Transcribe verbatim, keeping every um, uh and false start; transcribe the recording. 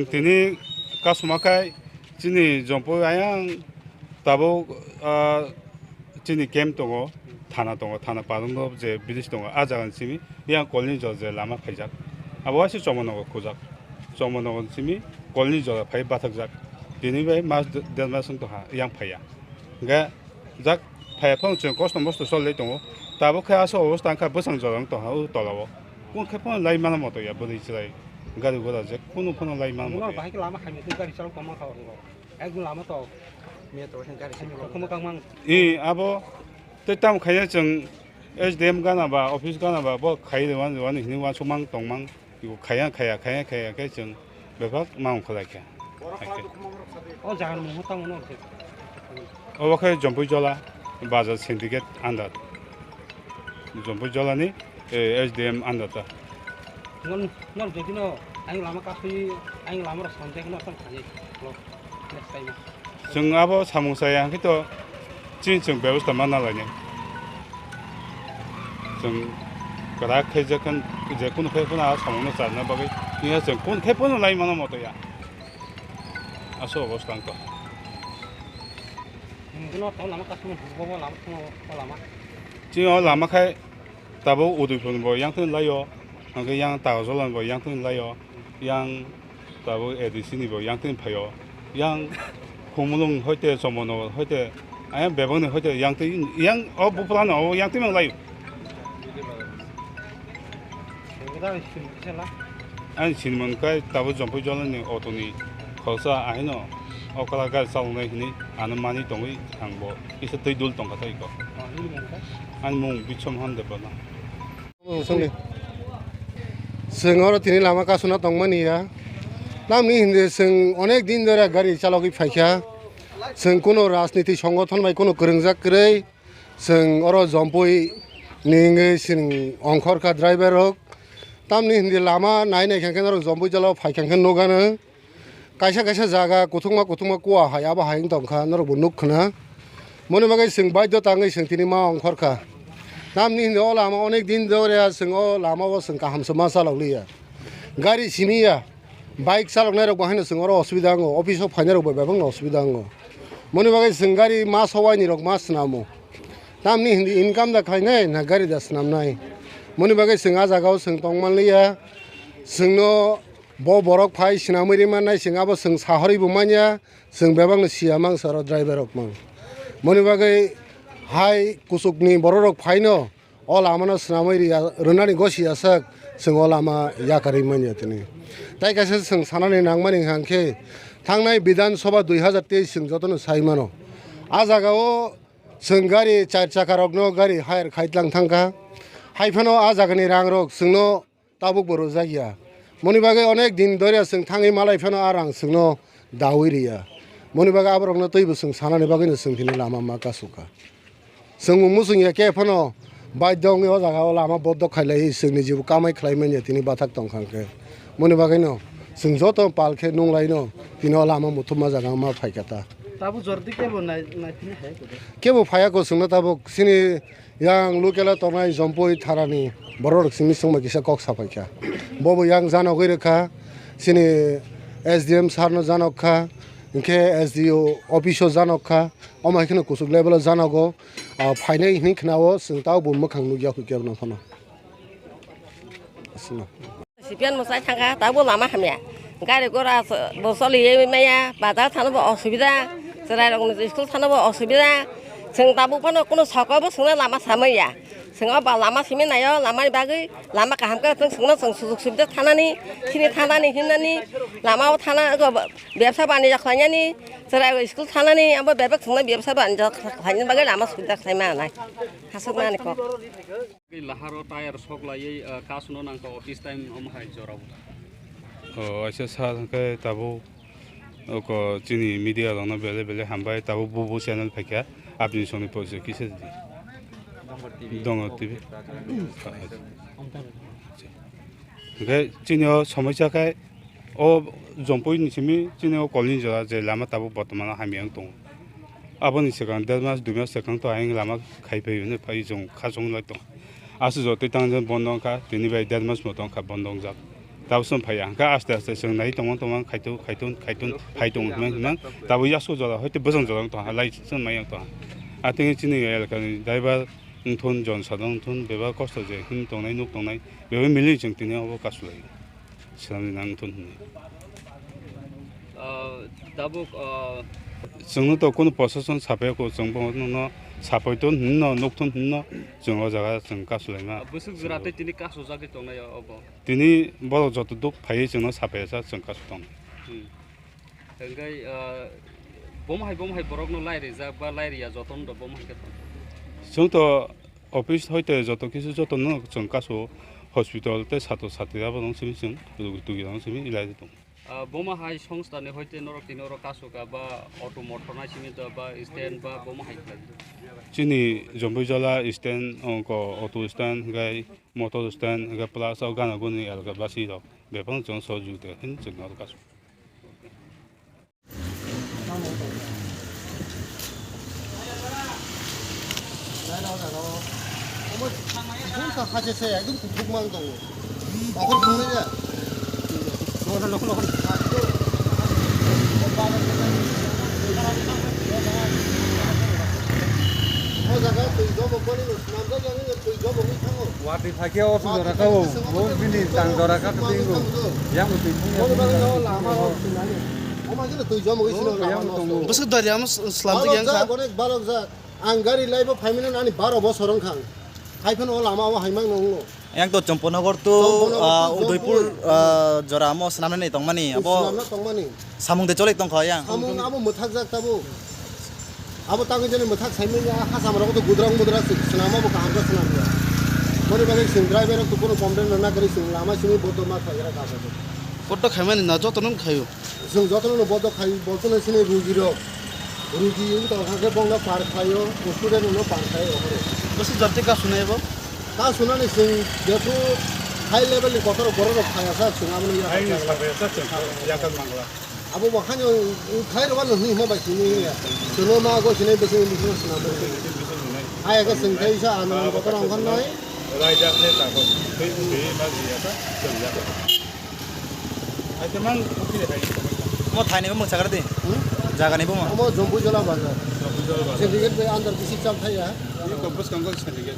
Tini kasuma khai chini Jompui ayang tabuk, ah, chini camp tongo, thana tongo, thana padung je village tongo, ah jaga ni simi yang kolni jora je lama phaijak. Abo waisa Chomanogo khujak. Chomanogo ni simi kolni jora phai bathakjak. Tini bai mas de-, der mas wng tongha yang phaiya. Hingke jak phaiya phano chwng kosto mosto cholai tongo. Tabuk khe aswk obostha wngkha bwsang jora wng tongha o tola o. Kung khe phano lai mano moto ya bwrwi chwrai gari gura je kunu phano lai mano moto Mungno ya. Bahai khe lama hamya khe gari chalok tongma kha oro. Ekdom lama to. Miya to gari simi rok khuma kangmang. I abo tei tamo khaina chwng S D M gana ba office gana ba bo khai rwani rwani hinwi uansukmang tongmang. Iko khaya, khaya, khaya, khaya khe chwng bebak ma ongkha lai kha. O jaga ni mungmo tamo no khe. Obo khe Jompui Jola, Bazar Syndicate under. Jompui Jola ni, eh, S D M under ta. Non, non jodi no, ang lama kasui, ang lama rok sonde no tong khani. Lo, next time. Chwng abo samung chaya hwnkhe to chini chwng bebostha ma nalainai. Chwng kwrak khe je kun-, je kunu khe phano a samungno charwna bagwi ya chwng kun khe phano lai mano moto ya. Aswk obostha wngkha. Hwnkhe no tamo lama kasung bo lama tamo lama. Chini o lama khai Tabuk Udaipur ni bo yang twi laio, hwnkhe yang Tagojola ni bo yang twi laio, yang tabuk A D C ni bo yang twi phaio, yang Khumulwng hoite Chomono hoite, ayang bebak ni hoite yang twi, yang o bupla no o yang twi mang laio. Ani sinimon kai tabuk Jompui Jola ni auto ni khoroksa ahino o kala gari chaloknai hinwi ano manwi tongwi ang bo kisa twi dul tongkha tei ko. Ani mung Bichom Hon Debbarma. Chwng oro tini lama kasuna tongmani ya. Tamni hindi chwng onek din dora gari chalogwi phaikha. Chwng kuno rajniti songothon bai kuno kwrwngjak kwrwi. Chwng oro Jompui ni wngwi chwng ongkhorkha driver rok. Tamni hindi lama nai nai khe norok Jompui jala o phaikha khe nukgano. Kaisa kaisa jaga kuthukma kuthukma kua hai abo hai wng tongkha norok bo nuk khna. Moni bagwi chwng baidhota wngwi chwng tini ma ongkhorkha. Tamni hindi o lama onek din dore chwng o lama o chwng kaham se ma chalok liya. Gari simi ya, bike chaloknai rok bo haino chwng oro osubida wngo, office o phainai rok bo bebak no osubida wngo. Moni bagwi chwng gari ma sowai ni rok ma swnamo. Tamni hindi income da khlainai na gari da swnamnai. Moni bagwi chwng a jaga o chwng tong manliya. Chwngno Bo borok phai swnamwi rimannai, chwng abo chwng sahorwi bo manya, chwng bebakno siya mangsa oro driver rok mang. Moni bagwi hai kuchukni borok rok phaino o lamano swnamwi riya, rwnani gosi ya sak chwng o lama yakarwi manya tini. Tai kaisa chwng sanani nangmani hwnkha khe thangnai Bidhan Sabha dui hazar teis chwng jotono sai mano. A jaga o chwng gari char chaka rokno gari hire khai tlang thangkha. Hai phano a jagani rang rok chwngno tabuk bo rwjak ya. Moni bagwi onek din dore chwng thangwi malai phano a rang chwngno dawi riya. Moni bagwi aborokno twibo chwng sanani bagwino chwng tini lama ma kasukha. Chwng bo muchung ya khe phano baidhyo wngwi o jaga o lama bodok khailai chwngni jibo kamai khlai manya tini bathak tongkha hwnkhe. Moni bagwino chwng joto pal khe nunglaino tini o lama muthupma jaga ma phaikha ta. Tabuk jordi kebo nai-, naithani hai kuda. Kebo phaiya ko chwngno tabuk chini Yang local o tongnai Jompui tharani borok rok simi swngma kisa kok sapai kha. Bobo yang janogwi rwkha, chini S D M sir no janok kha, hinkhe S D O office o janok kha, omo hai kheno kuchuk level o janogo, ah, phainai hinwi khna o chwng tabo bo mwkhang nukya hwnkhe abono phano. Aswkno. Sipiyan mwsai thangkha, tabuk lama hamya. Gari gora bo choliwi maya, bazar thano bo osubida, chwrairokni school thano bo osubida. Chwng tabuk phano kunu soko bo chwngno lama samaya. Chwng o ba lama simi naio, lamani bagwi lama kaham khe chwng chwngno chwng sujuk subida thanani, chini thanani hinnani, lama o thana, bebsa banija khlainani, chwrai school thanani, abo bebak chwngno bebsa banija khlainani bagwi lama subida khlai manai. Hasukmani kok. Laharo tire sok laiwi, ah, kasno nangkha office time omo hai jorao. O, aisa sir hwnkhe tabuk oko chini media rokno belai belai hambai tabuk bubu channel phaikha apni songni poisa kisa di. Dongor T V. Dongor T V. Hwnkhe chini o somoisa khe O Jompui ni simi chini o kolni jora je lama tabuk bortomano hamya wng tongo. Aboni swkang der mas dui mas swkang to ayang lama khai phai hwnwi phai chwng kha chwng lai tongo. Aswk jotoi tang jani bondo wngkha, tini bai der mas moto wngkha bondo wngjak. Tabuk chwng phaiya, hwnkhe aste aste chwng nai tongma tongma khaitu khaitu khaitu phai tongo hwnwi hwnwi tabuk yasko jora hoite bwswng jora wng tongha, lai chwng mai wng tongha. Atwngwi chini elakani driver wngthun, jon sadharok wngthun, bebak kosto je hwn tongnai, nuk tongnai, bebak milwi chwng tini obo kasu lai swnamwi nang wngthun hwnwi. Ah, tabuk, ah, chwngno to kunu prosason sapai ko, chwng bo nono sapai ton hwnwi no, nuk thun hwnwi no, chwng o jaga chwng kasu laima. Bwswk jora tei tini kasu jagwi tongnai obo? Tini borok joto duk phaiwi chwngno sapai sa chwng kasu tong. Hmm. Hwnkhe, ah, bomo hai, bomo hai borokno lai rijak ba lai riya jotono do bomo hai khe tong? Chwng to office hoite joto kisu jotono chwng kasu hospital tei sato satri abo dong simi chwng rugi tugi dong simi ilai tong. Ah, bomo hai songstha ni hoite norok tini oro kasu ka ba auto motor nai simi do ba stand ba bomo hai khlai? Chini Jompuijala stand, ongko auto stand, hwnkhe motor stand, hwnkhe plus o gana guni elaka basi rok. Bebak chwng sohojogita hin chwng oro kasu. Bwsa khache se ekdom kuthuk mang tongo. Okhor phungnai ya. O jaga twi jomo koni no swnamjak ya. Watwi phaikhe o sujora kha o, bo bini tang jora kha twi o. Yang bo twi phung ya. Bwswk dari amo slamjak yang kha. Ang gari laibo phaimani ani baro bosor wngkha. Haiphano o lama o haimang no wngo. Yang to Chomponagar to, Chomponagar to ah, Udaipur, Jampui. Ah, jora amo swnamnani tongmani, abo swnamna tongmani. Samung de choli tongkha yang. Samung abo mwthakjak tabuk. Abo tangwi jani mwthak saimanya, ha samrok to gudrang mudra swnam abo kaham khe swnam ya. Boni bagwi chwng driver rok to bono complain rwna kwrwi chwng lama simi bodo ma khaira kha. Koto khaimani na joto nung khaio. Chwng jotono no bodo khai, botono sini rugi rok. Rugi wng tong kha khe bongno par khlaio, student no par khlaio okhoro. Bwswk jati ka sunai bo? Ka sunani chwng jephru high level ni kotor borok rok phai asa chwng abono ya. Hai ni sabai asa chwng yakal mangla. Abo bo khaino khai rok no hwnwi hwnba bai sini ya. Chwngno ma go sini bwswk ni bwswk swnam bo. Hai khe chwng khai sa ano kotor ang khan nai. Raida khe ta ko. Twi twi ma ji ya ta chwng ya. Mo thaini bo mwchakra di. Hmm? Jagani bo mo. Omo Jompuijala bazar. Jompuijala bazar. Syndicate bai under bisi chal thaya. Ni to bwskango syndicate.